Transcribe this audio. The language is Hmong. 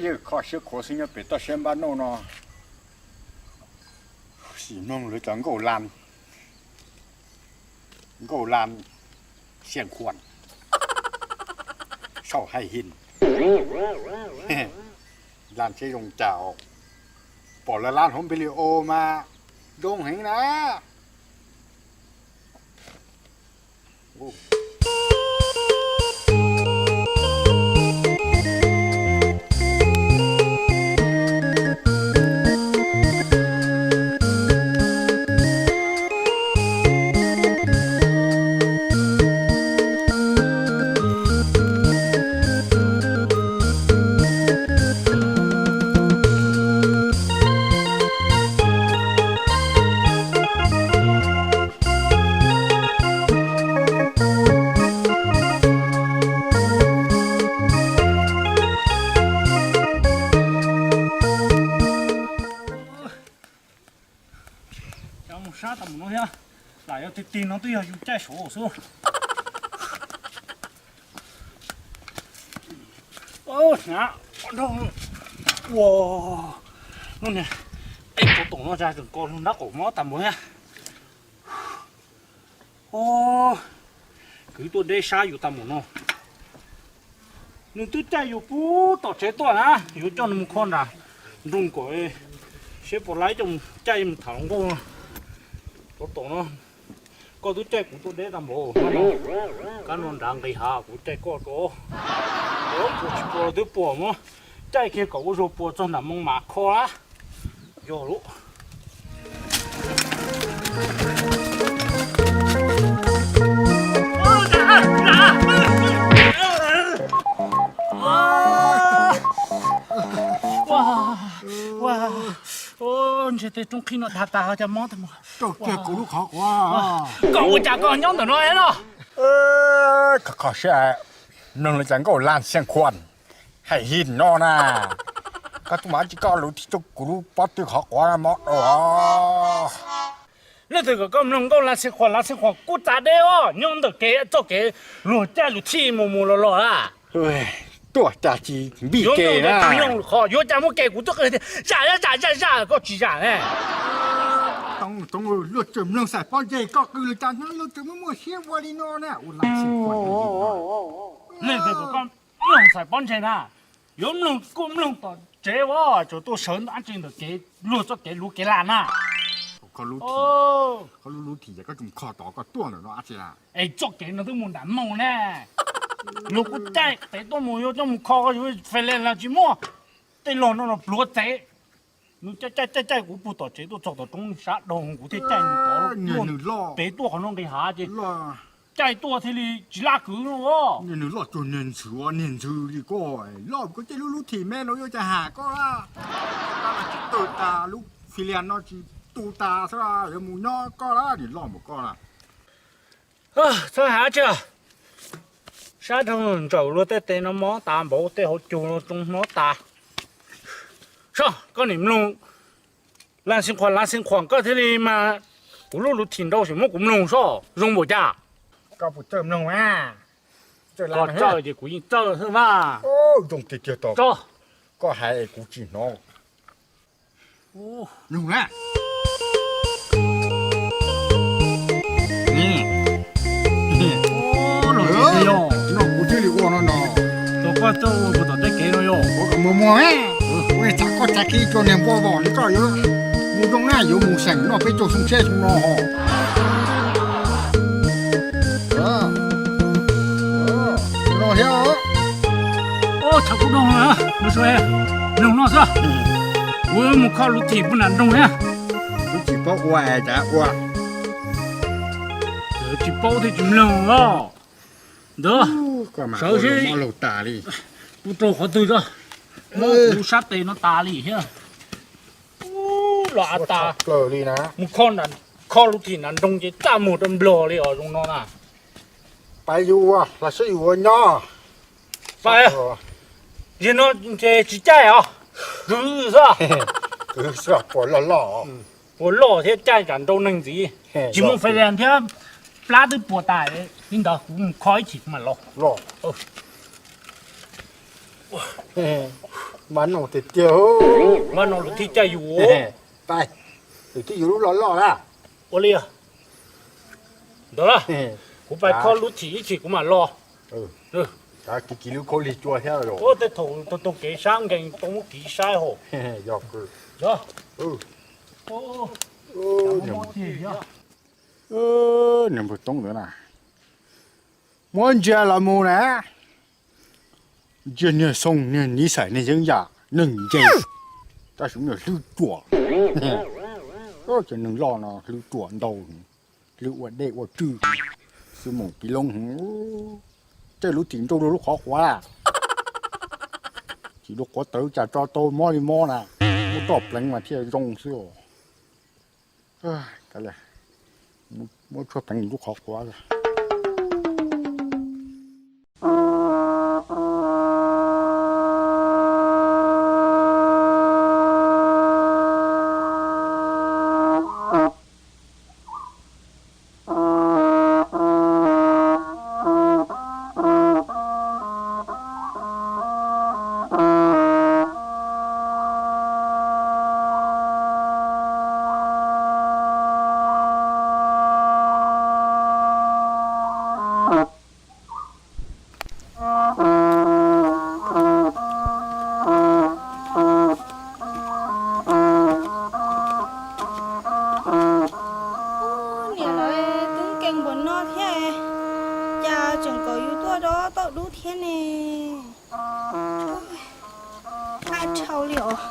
Yeej kho siab khuav xwb nyob pem toj siab npab noj no. Sim mloog lawv cov nkauj lan, nkauj lan xiaj khuam, sau hais hin, lan seb zoo cas. Pom lawv lan hauv npis li o mas zoo heev na. Cov mus sab tau mus no thiab, lam yog tig tig no twb yog yus caij saud xwb. Ua, lub niag, ej, tov tom no tseem koj lub nrab qaum mob tag npaum thiab. Kwv tuaj deb sab yus tag npaum no. Nws twb caij yus puag tom tsev tuaj na, yuav coj nws mus kho nram nroog kom seb puas laib coj mus caij mus tham hluas nkauj. Tov tom no, koj twb caij kuv tuaj deb tag npaum no. Kab no nrad nqis hav kuv caij koj rau. Puas tsis puas twb puas mas, caij kiag kom ua zog puas txog nram moo mam kho na. Yog lub Ntshe tej roob qhib no dag tas ho cov mob tag mus. Rau kiag kuv lub qhov quav. Koj ua cas koj nyob ntawm no no? Kho kho siab, mloog lawv cov nkauj lan xiaj khuam hais hin no na. Koj tuaj mas tsis koj lub thib tuaj kuv lub pob tw qhov quav mob dua. Leej twg kom koj mloog nkauj lan xiaj khuam lan xiaj khuam kuj txav deb os, nyob ntawm kev txoj kev luag caij luag thij mus mus los los a. Tuaj cas tsis npij kev na. Qhov yuav cas muaj kev kuv tuaj qw tias zam zam zam zam koj tsis zam ne. Toob toob, luag tseem mloog xaim pob ntseg koj qw li cas hnub luag tseem muaj muaj siab ua li no na. Leej twg kom koj mloog xaim pob ntseg na, yuav mloog kuj mloog tom tsev ua tsuas tuaj sawv ntawm dab tsi ntawm kev luag txoj kev luv kev las na. Koj lub lub thim ces koj tseem kho tod koj tuaj ntawm no dab tsi na. Es txoj kev no twb mus nram moos ne, luag kuj caij pem tuaj mus yuav coj mus kho yuav fes les los tsis muaj. Tej los no los pluav txev, nws caij caij caij kuv puag tom tsev tuaj txog tom roob sab daug kuv thiaj caij nws tod tuaj pem tuaj qhov no nqis hav ces caij tuaj thiaj li tsis laj kwv no. Nws loj cuag niag ntxhw, niag ntxhw li koj, loj koj caij lub lub thim me no yuav cas ham koj. Koj tsis tawg tas lub fis lias no tsis tu tas xwb yuav mus nyob koj lawm, nws loj npaum koj lawm. Txhob hais tsi, sab dhau ntsaum luag tej tes no mob tas npaum tej hauv cug no tsoo mob tas. Soj, koj nim mloog Lan Xeev Khuam, Lan Xeev Khuam koj thiaj li mas kuv lub lub thim nrau sim muab kuv mloog soj zoo npaum cas. Koj puas txawj mloog a? Koj txawj ces kuv yeej txawj xwb mas. Zoo tiag tiag tau. Koj hais es kuv tsis hnov. Mloog na. No kuv thiaj li ua no no. Tus koj txawj ua puag tom tej kev no yog. Ua kom muag muag, ua txhav koj txav kiv rau niag npua vom li koj yuav mus zoo na, yuav mus xeem noj peb caug xyoo tshiab xyoo no ho. No thiab. Thaum kuv doog no, mloog no xwb. Kuv mus kho lub thim puag nram nroog thiab. Kuv tsis paub ua es cas ua. Tsis paub thiaj tsis mloog os. Ntawd, sawv seb, mob laug tas li. Kuv rau qhov twg tso. Mob kuv sab tes no tas li thiab. Los av tas plaws li na. Mus kho, kho lub thim nram nroog ces txaj muag rau nplog li os zoo no na. Pais yus ua los seb yus ua nyob. Pais, yog no ces tsis caij os. Kwv xwb. Kwv xwb, puas loj loj. Puas loj thiab caij tsam nrau neeg ntxiv. Tsis muaj fais las thiab, plab twb puas tas li ntawd kuv mus kho ib chim mas los. Mas no tiag tiag, mas no lawv thiaj caij yus. Pais, lawv thiaj yuav lub loj loj na. Ua li ntawd, kuv pais kho lub thim ib chim kuv mam los. Kiv kiv lub khaub lig cua thiab. Tej thaum tus kev sab nkees tau muab kiv saib hauv. Yog, yog. Npawg Toob ntawd na, muab ntsia los mus na, ntsia niag xoo niag niv xais niag yeeb yam neeg nce, tab sis niag hlwb ruam. Cov neeg loj no hlwb ruam ntau, hlwb ua dej ua tswj, xwb mus kiv loob. Tej lub thim nrauj rau lub qhov quav, thim lub quav tawv cas tso tau mob li mob na, muab roj pleev mas thiaj zoo xwb. Muab tshuaj pleev lub qhov quav. Niam lawv twb nkees npaum no thiab, cas tseem kom yus tuaj dob tauj dub thiab ne? Qab dhau li os.